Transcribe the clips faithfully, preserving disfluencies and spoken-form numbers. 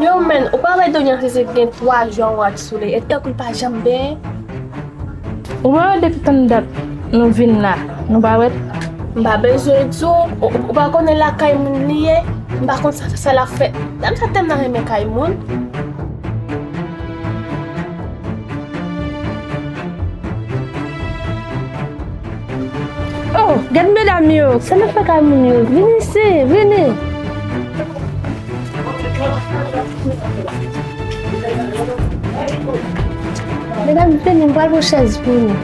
Yo, men, ou pa wè Donya Sese gen twa jou an wòch sou li, e tankou l pa janm benyen? Ou pa wè depi tann dat nou vin la, nou pa wè? M pa bezwen di w, ou, ou pa konnen lakay moun li ye, m pa konn sa, sa l ap fè. Dam sa tèlman renmen kay moun. Oh, gad medam yo, sa n ap fè kay moun yo? Vini isi, vini. Medam, vini, m pral pran chèz pou nou.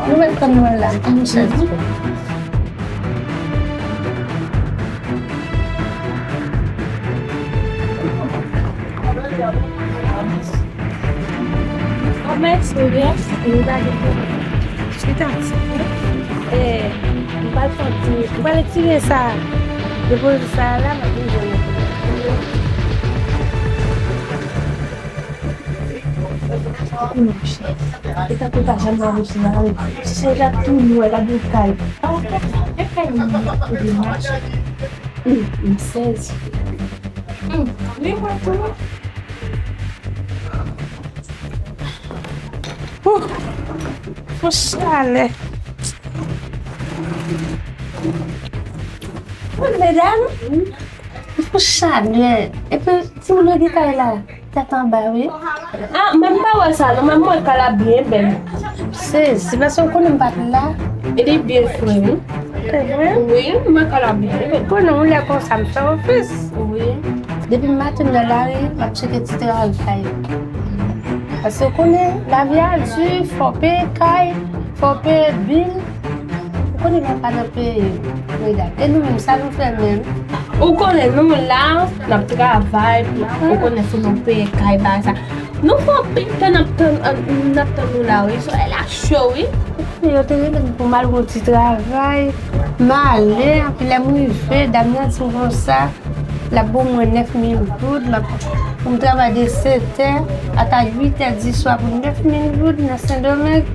Nou ret kòm nou la, m pran chèz pou nou. Oh, mèsi, mèsi. Chita, chita. Eh, m pral fè ti, m pral retire sa. Depoze sa la, m ap vin jwenn ou. Monchè, e tankou pa janm mache la, wi. Chèz la tou nwè, la gen kay. An fèt, e kay mwen kote mache. Hum, m sezi. Hum, li mwen tou. Ouh, fon chalè. Bon, medam, fon chalè. Epi, timoun yo gen kay la. Tèt anba, wi. Ah, men m pa wè sa, non, men m wè kay la byen bèl. Se, se paske w konnen m pa t la. E li byen fre, wi. Se vre? Wi, m wè kay la byen bèl. Konnen yon lè konsa, m fè ofis. Wi. Depi maten m nan lari, m ap chèche ti travay. Paske w konnen, lavi a di, fò w peye kay, fò w peye bil. Ou konnen lè w pa nan peyi w, medam. E nou menm, sa nou fè menm? Ou konnen nou la, n ap travay, pou, ou konnen fò nou peye kay, bagay sa. Nou fè anpil tan n ap tann, n ap tann nou la, wi. Solèy la cho, wi. Yo te rele m pou m al yon ti travay. M ale, anpi lè m rive, dam nan di m konsa. L ap ban mwen nèf mil goud, m ap, pou m travay de sèt è ata uit è di swa pou nèf mil goud nan Sendomeng.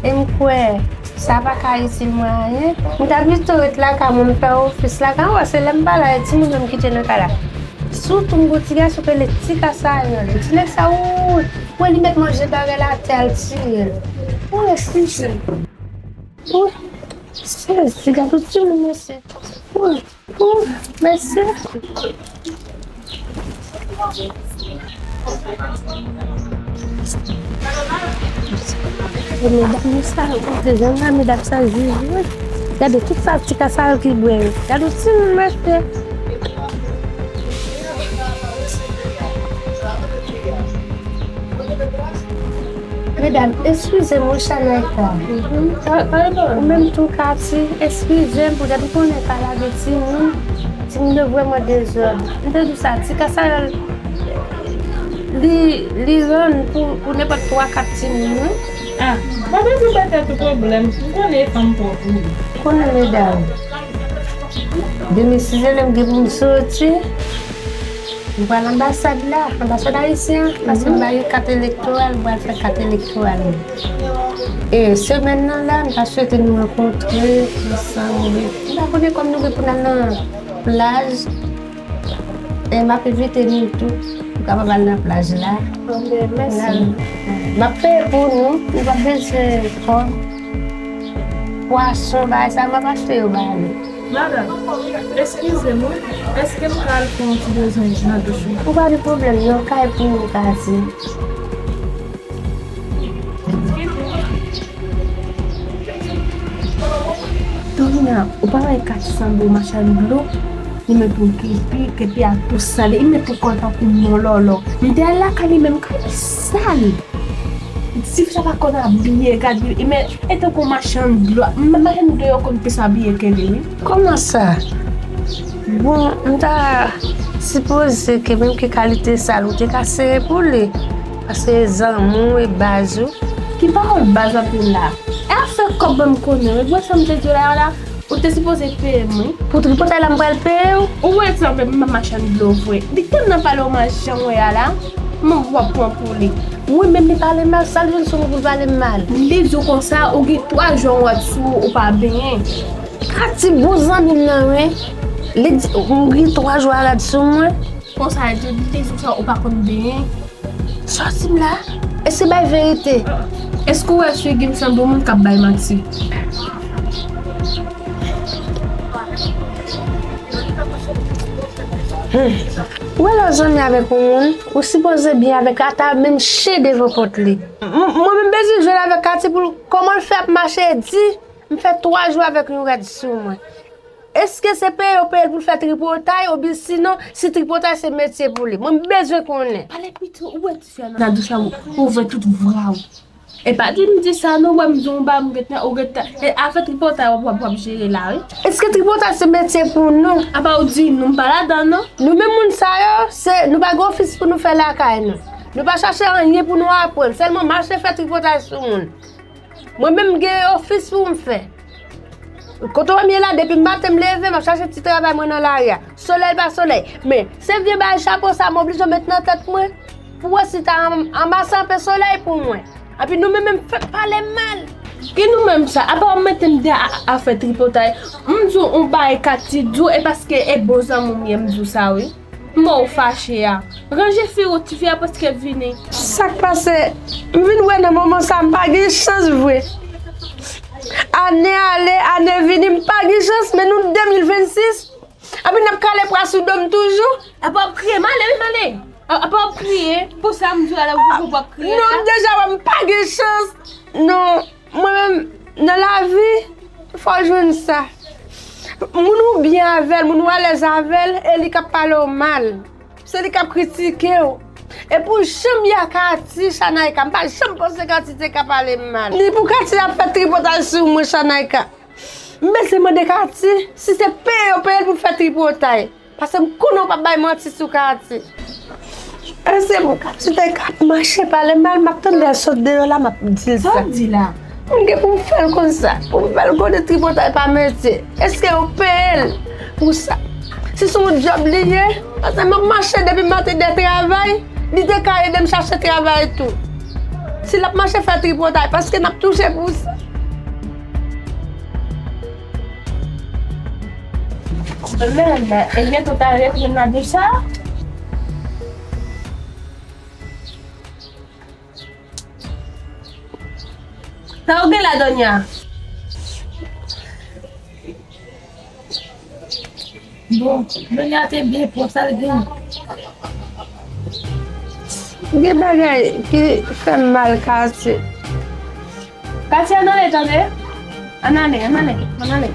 E m kwè sa pa ka itil mwen anyen. M ta pito ret lakay mwen, m fè ofis lakay mwen, paske lè m pa la, e timoun yo m kite nan kay la. Sitou m gon ti gason ki rele Ti Kasayòl. Ti nèg sa, ou, ou wè li mèt manje bagay la atè, al tire l. Ou eskize m. Ou, sezi, gade yon timoun, mesye. Ou, Ou, mèsi. E medam sa, ou te jan la, medam sa, jij, wi. Gade tout sa, ti ka sa yo ki bwè yo. Gade yon timoun, mèsi. Medam, eskize m wi, Chanayka. Ou menm tou, Kati, eskize m, poutèt ou konnen kay la gen timoun. Timoun yo vrèman dezòd. M te di w sa, ti Kasayòl, li, li rann pou, pou nenpòt twa, kat timoun, wi. Ah, pa bezwen bay tèt ou pwoblèm. M konnen e fanm pwòp ou ye. Konnen, medam. Demen, si se lè m gen pou m soti, m pral anbasad la, anbasad ayisyen an, paske m ba yo kat elektoral, m pral fè kat elektoral mwen. E semèn nan la, m ta swete nou rankontre ansanm. M pa konnen kòm nou gen pou n al nan plaj. E m ap envite nou tou pou kapab al nan plaj la. Anben, mèsi. M ap peye pou nou, nou p ap bezwen kòb, pwason, bagay sa, m ap achte yo ba nou. Madanm, eskize m wi, èske m ka al fè yon ti bezwen nan douch ou? Ou pa gen pwoblèm non, kay pou ou, Kati. Donya, ou pa wè Kati sanble yon machann dlo? Li met yon kepi, kepi a tou sale, li met yon kòl tankou yon lòlò. M te al lakay li menm, kay li sal. Ti fi sa pa konn abiye, gade li, men e tankou machann dlo. M, machann dlo yo konn plis abiye ke li, wi. Kòman sa? Bon, m ta sipoze ke menm ki kalite sal ou te ka sere pou li, paske e zanmi w, e baz ou. Ki pawòl baz w ap di m la? E afè kòb mwen m konnen, wi. Ou wè sa m te di w la, la? Ou te sipoze peye m, wi. Pou tripotay la, m pral peye w? Ou wè sa, men m machann dlo vre. Li tèlman pale w, m jan w wè a la, m w ap pran pou li. Wi, men li pale m mal, sa l jwenn sou mwen pou l pale m mal? Li di w konsa, ou gen twa jou an wòch sou ou, ou pa benyen. Kati bon zanmi m nan, wi. Li di, m gen twa jou a rad sou mwen. Konsa, e te di jou sa ou pa konn benyen. Sòti m la. E se bay verite. Èske w wè figi m sanble yon moun k ap bay manti? Hmm. Ou wè lè w zanmi avèk yon moun, ou sipoze byen avèk l ata menm chen devan pòt li. M-, mwen menm bezwen jwenn avèk Katy pou l, kòman l fè ap mache di, m fè twa jou avèk yon rad sou mwen. Èske se peye yo peye l pou l fè tripotay, oubyen sinon, si tripotay se metye pou li? Mwen m bezwen konnen. Pale pito, ou wè ti fè nan douch la, ou ouvè tout vra w. E pa di m di sa non, wè m di w ba m gentan, ou gentan. E afè tripotay w ap, w ap, w ap jere la, wi. Èske tripotay se metye pou nou? Apa w di nou, m pa ladan non. Nou menm moun sa yo, se, nou pa gen ofis pou nou fè lakay nou. Nou pa chache anyen pou nou aprann, sèlman mache fè tripotay sou moun. Mwen menm m gen ofis pou m fè. Kote w wè m ye la, depi maten m leve, m ap chache ti travay mwen nan lari a. Solèy pa solèy. Men, se vye bagay chapo sa m oblije met nan tèt mwen pou wè si ta an-, anmase anpe solèy pou mwen. Epi nou menm menm fè pale m mal. Ki nou menm sa? Apa w mete m de a, a fè tripotay. M di w yon bagay Katy di w, e paske e bon zanmi w m ye m di w sa wi. Mò w fache a. Ranje fi w, tifi a prèske vini. Sa k pase? M vin wè nan moman sa, m pa gen chans vre. Ane ale, ane vini, m pa gen chans, men nou de mil vennsis. Epi n ap kale pwa sou do m toujou. Apa w ap kriye? M ale wi, m ale. A-, apa w ap kriye? Pou sa m di w a la, ou, ou, ou ap kriye la? Non, deja wè, m pa gen chans. Non. Mwen menm, nan lavi, fò w jwenn sa. Moun ou byen avè l, moun ou alèz avè l, e li k ap pale w mal. Se li k ap kritike w. E pou jan m ye a Katy, Chanayka, m pa janm panse Katy te ka pale m mal. Ni pou Katy ap fè tripotay sou mwen, Chanayka. M bezwen mande Katy si se peye yo peye l pou l fè tripotay. Paske m konnen w p ap bay manti sou Katy. Èske pou Katy te ka ap mache pale mal, m ap tande l sot deyò la, m ap di l sa. Sa w di la? M gen pou m fè l konsa, pou m fè l konnen tripotay pa metye. Èske yo peye l pou sa? Si se yon djòb li ye, paske m ap mache depi maten de travay, li te ka ede m chache travay tou. Si l ap mache fè tripotay, paske n ap touche pou sa. Men, e byen tout a rete nan de sa. Sa w gen la, Donya? Bon, Donya te byen pwòp, sa l gen? Gen bagay ki fè m mal, Katy. Katy, ann ale, tande? Ann ale, ann ale, ann ale.